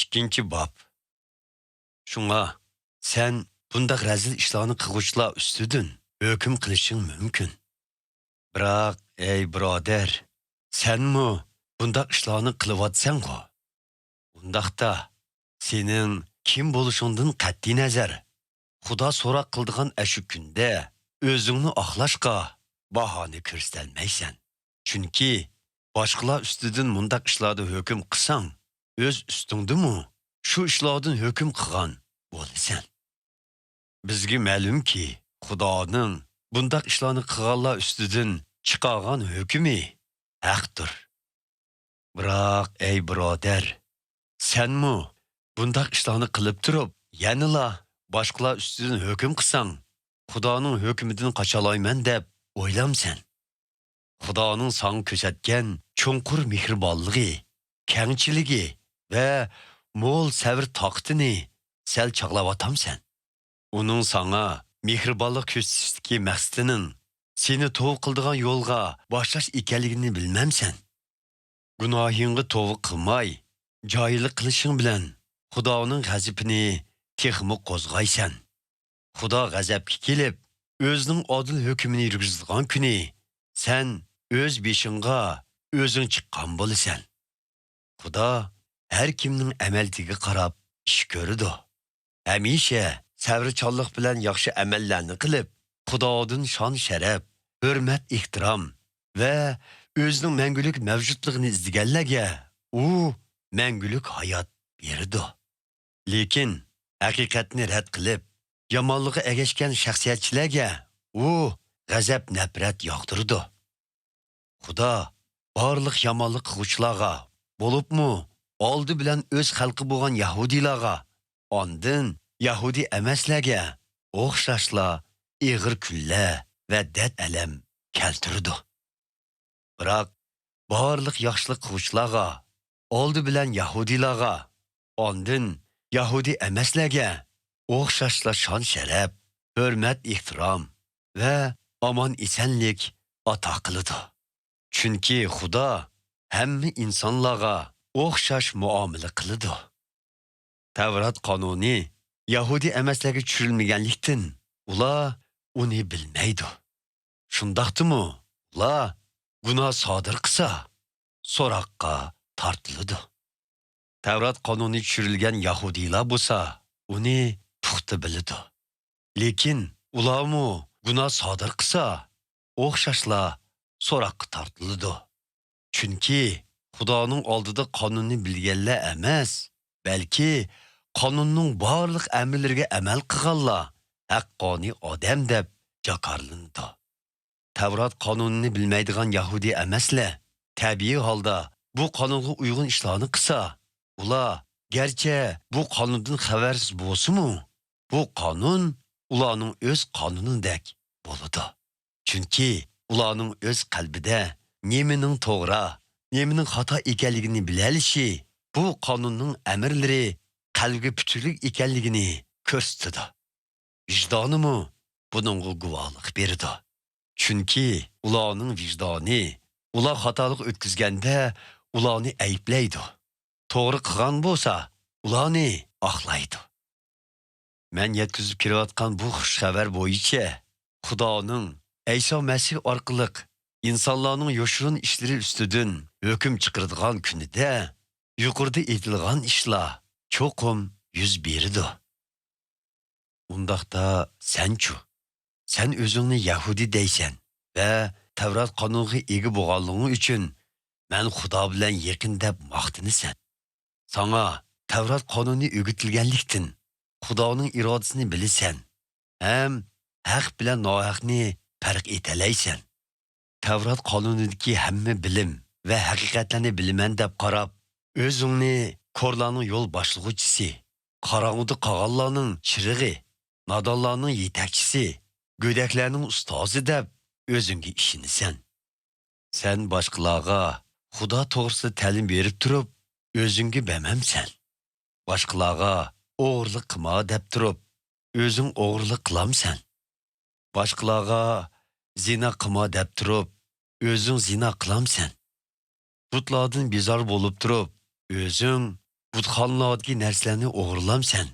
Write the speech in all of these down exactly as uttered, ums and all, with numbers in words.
ئىككىنچى باب. شۇڭا سەن بۇنداق رەزىل ئىشلارنى قىلغۇچىلار ئۈستىدىن ھۆكۈم قىلىشىڭ مۇمكىن. بىراق، ئەي بۇرادەر، سەنمۇ بۇنداق ئىشلارنى قىلىۋاتىسەنغۇ؟ ئۇنداقتا، سېنىڭ كىم بولۇشۇڭدىن قەتئىينەزەر، خۇدا سوراق قىلىدىغان ئەشۇ كۈندە ئۆزۈڭنى ئاقلاشقا باھانە كۆرسىتەلمەيسەن. چۈنكى باشقىلار ئۈستىدىن مۇنداق ئىشلاردا ھۆكۈم قىلساڭ، ئۆز ئۈستۈڭدىمۇ شۇ ئىشلاردىن ھۆكۈم قىلغان بولىسەن. بىزگە مەلۇمكى، خۇدانىڭ بۇنداق ئىشلارنى قىلغانلار ئۈستىدىن چىقارغان ھۆكمى ھەقتۇر. بىراق، ئەي بۇرادەر، سەنمۇ بۇنداق ئىشلارنى قىلىپ تۇرۇپ، يەنىلا باشقىلار ئۈستىدىن ھۆكۈم قىلساڭ، خۇدانىڭ ھۆكمىدىن قاچالايمەن دەپ ئويلامسەن؟ خۇدانىڭ ساڭا كۆرسەتكەن چوڭقۇر مېھرىبانلىقى، كەڭچىلىكى ۋە مول سەۋر-تاقىتىنى سەل چاغلاۋاتامسەن؟ ئۇنىڭ ساڭا مېھرىبانلىق كۆرسىتىشتىكى مەقسىتىنىڭ سېنى توۋا قىلىدىغان يولغا باشلاش ئىكەنلىكىنى بىلمەمسەن؟ گۇناھىڭغا توۋا قىلماي، جاھىللىق قىلىشىڭ بىلەن خۇدانىڭ غەزىپىنى تېخىمۇ قوزغايسەن. خۇدا غەزەپكە كېلىپ، ئۆزىنىڭ ئادىل ھۆكمىنى يۈرگۈزىدىغان كۈنى سەن ئۆز بېشىڭغا ئۆزۈڭ چىققان بولىسەن. خۇدا ھەر كىمنىڭ ئەمەلىيىتىگە قاراپ ئىش كۆرىدۇ. ھەمىشە سەۋرچانلىق بىلەن ياخشى ئەمەللەرنى قىلىپ، خۇدادىن شان-شەرەپ، ھۆرمەت-ئېھتىرام ۋە ئۆزىنىڭ مەڭگۈلۈك مەۋجۇتلۇقىنى ئىزدىگەنلەرگە ئۇ مەڭگۈلۈك ھايات بېرىدۇ. لېكىن ھەقىقەتنى رەت قىلىپ، يامانلىققا ئەگەشكەن شەخسىيەتچىلەرگە ئۇ غەزەپ-نەپرەت ياغدۇرىدۇ. خۇدا بارلىق يامانلىق قىلغۇچىلارغا، بولۇپمۇ ئالدى بىلەن ئۆز خەلقى بولغان يەھۇدىيلارغا، ئاندىن يەھۇدىي ئەمەسلەرگە ئوخشاشلا ئېغىر كۈنلەر ۋە دەرد-ئەلەم كەلتۈرىدۇ. بىراق، بارلىق ياخشىلىق قىلغۇچىلارغا، ئالدى بىلەن يەھۇدىيلارغا، ئاندىن يەھۇدىي ئەمەسلەرگە ئوخشاشلا شان-شەرەپ، ھۆرمەت-ئېھتىرام ۋە ئامان-ئېسەنلىك ئاتا قىلىدۇ. چۈنكى خۇدا ھەممە ئىنسانلارغا ئوخشاش مۇئامىلە قىلىدۇ. تەۋرات قانۇنى يەھۇدىي ئەمەسلەرگە چۈشۈرۈلمىگەنلىكتىن، ئۇلار ئۇنى بىلمەيدۇ. شۇنداقتىمۇ ئۇلار گۇناھ سادىر قىلسا، سوراققا تارتىلىدۇ. تەۋرات قانۇنى چۈشۈرۈلگەن يەھۇدىيلار بولسا ئۇنى پۇختا بىلىدۇ. لېكىن ئۇلارمۇ گۇناھ سادىر قىلسا، ئوخشاشلا سوراققا تارتىلىدۇ. چۈنكى خۇدانىڭ ئالدىدا قانۇننى بىلگەنلەر ئەمەس، بەلكى قانۇننىڭ بارلىق ئەمىرلىرىگە ئەمەل قىلغانلار ھەققانىي ئادەم دەپ جاكارلىنىدۇ. تەۋرات قانۇنىنى بىلمەيدىغان يەھۇدىي ئەمەسلەر تەبىئىي ھالدا بۇ قانۇنغا ئۇيغۇن ئىشلارنى قىلسا، ئۇلار گەرچە بۇ قانۇندىن خەۋەرسىز بولسىمۇ، بۇ قانۇن ئۇلارنىڭ ئۆز قانۇنىدەك بولىدۇ. چۈنكى ئۇلارنىڭ ئۆز قەلبىدە نېمىنىڭ توغرا، نېمىنىڭ خاتا ئىكەنلىكىنى بىلەلىشى بۇ قانۇننىڭ ئەمىرلىرى قەلبىگە پۈتۈكلۈك ئىكەنلىكىنى كۆرسىتىدۇ. ۋىجدانىمۇ بۇنىڭغا گۇۋاھلىق بېرىدۇ. چۈنكى ئۇلارنىڭ ۋىجدانى ئۇلار خاتالىق ئۆتكۈزگەندە ئۇلارنى ئەيىبلەيدۇ. توغرا قىلغان بولسا ئۇلارنى ئاقلايدۇ. مەن يەتكۈزۈپ كېلىۋاتقان بۇ خۇش خەۋەر بويىچە خۇدانىڭ ئەيسا مەسىھ ئارقىلىق ئىنسانلارنىڭ يوشۇرۇن ئىشلىرى ئۈستىدىن ھۆكۈم چىقىرىدىغان كۈنىدە يۇقىرىدا ئېيتىلغان ئىشلار چوقۇم يۈز بېرىدۇ. ئۇنداقتا سەنچۇ؟ سەن ئۆزۈڭنى يەھۇدىي دەيسەن ۋە تەۋرات قانۇنىغا ئىگە بولغانلىقىڭ ئۈچۈن مەن خۇدا بىلەن يېقىن دەپ ماختىنىسەن. ساڭا تەۋرات قانۇنى ئۆگىتىلگەنلىكتىن، خۇدانىڭ ئىرادىسىنى بىلىسەن ھەم ھەق بىلەن ناھەقنى پەرق ئېتەلەيسەن. تەۋرات قانۇنىدىكى ھەممە بىلىم ۋە ھەقىقەتلەرنى بىلىمەن دەپ قاراپ، ئۆزۈڭنى كورلارنىڭ يول باشلىغۇچىسى، قاراڭغۇدا قالغانلارنىڭ چىرىغى، نادانلارنىڭ يېتەكچىسى، گۆدەكلەرنىڭ ئۇستازى دەپ ئۆزۈڭگە ئىشىنىسەن. سەن باشقىلارغا خۇدا توغرىسىدا تەلىم بېرىپ تۇرۇپ، ئۆزۈڭگە بەمەمسەن؟ باشقىلارغا ئوغرىلىق قىلما دەپ تۇرۇپ، ئۆزۈڭ ئوغرىلىق قىلامسەن؟ باشقىلارغا زىنا قىلما دەپ تۇرۇپ، ئۆزۈڭ زىنا قىلامسەن؟ بۇتلاردىن بىزار بولۇپ تۇرۇپ، ئۆزۈڭ بۇتخانىلاردىكى نەرسىلەرنى ئوغرىلامسەن؟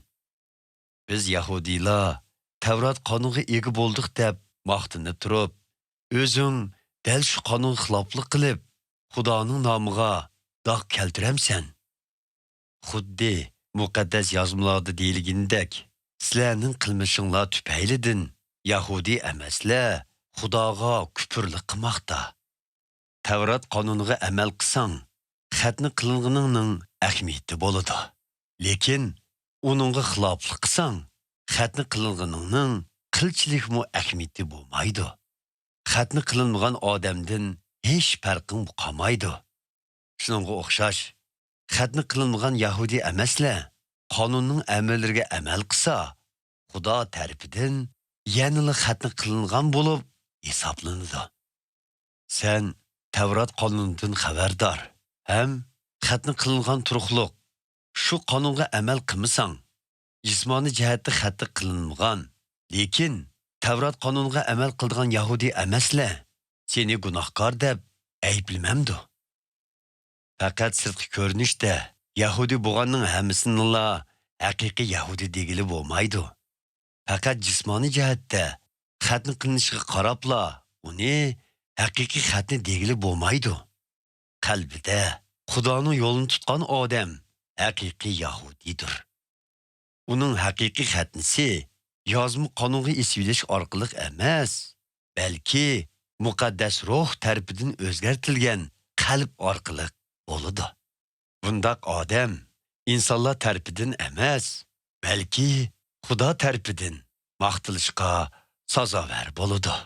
بىز يەھۇدىيلار تەۋرات قانۇنغا ئىگە بولدۇق دەپ ماختىنىپ تۇرۇپ، ئۆزۈڭ دەل شۇ قانۇنغا خىلاپلىق قىلىپ، خۇدانىڭ نامىغا داغ كەلتۈرەمسەن؟ خۇددى مۇقەددەس يازمىلاردا دېيىلگىنىدەك، سىلەرنىڭ قىلمىشىڭلار تۈپەيلىدىن يەھۇدىي ئەمەسلەر خۇداغا كۈپۈرلۈك قىلماقتا. تەۋرات قانۇنىغا ئەمەل قىلساڭ، خەتنە قىلىنغىنىڭنىڭ ئەھمىيىتى بولىدۇ. لېكىن ئۇنىڭغا خىلاپلىق قىلساڭ، خەتنە قىلىنغىنىڭنىڭ قىلچىلىكمۇ ئەھمىيىتى بولمايدۇ. خەتنە قىلىنمىغان ئادەمدىن ھېچ پەرقىڭ قالمايدۇ. شۇنىڭغا ئوخشاش، خەتنە قىلىنمىغان يەھۇدىي ئەمەسلەر قانۇننىڭ ئەمىرلىرىگە ئەمەل قىلسا، خۇدا تەرىپىدىن يەنىلا خەتنە قىلىنغان بولۇپ ھېسابلىنىدۇ. سەن تەۋرات قانۇنىدىن خەۋەردار ھەم خەتنە قىلىنغان تۇرۇقلۇق، شۇ قانۇنغا ئەمەل قىلمىساڭ، جىسمانىي جەھەتتە خەتنە قىلىنمىغان، لېكىن تەۋرات قانۇنىغا ئەمەل قىلىدىغان يەھۇدىي ئەمەسلەر سېنى گۇناھكار دەپ ئەيىبلىمەمدۇ؟ پەقەت سىرتقى كۆرۈنۈشتە يەھۇدىي بولغاننىڭ ھەممىسىنىلا ھەقىقىي يەھۇدىي دېگىلى بولمايدۇ. پەقەت جىسمانىي جەھەتتە خەتنە قىلىنىشىغا قاراپلا ئۇنى ھەقىقىي خەتنە دېگىلى بولمايدۇ. قەلبىدە خۇدانىڭ يولىنى تۇتقان ئادەم ھەقىقىي يەھۇدىيدۇر. ئۇنىڭ ھەقىقىي خەتنىسى يازما قانۇنغا ئېسىۋېلىش ئارقىلىق ئەمەس، بەلكى مۇقەددەس روھ تەرىپىدىن ئۆزگەرتىلگەن قەلب ئارقىلىق بولىدۇ. بۇنداق ئادەم ئىنسانلار تەرىپىدىن ئەمەس، بەلكى خۇدا تەرىپىدىن ماختىلىشقا سازاۋەر بولىدۇ.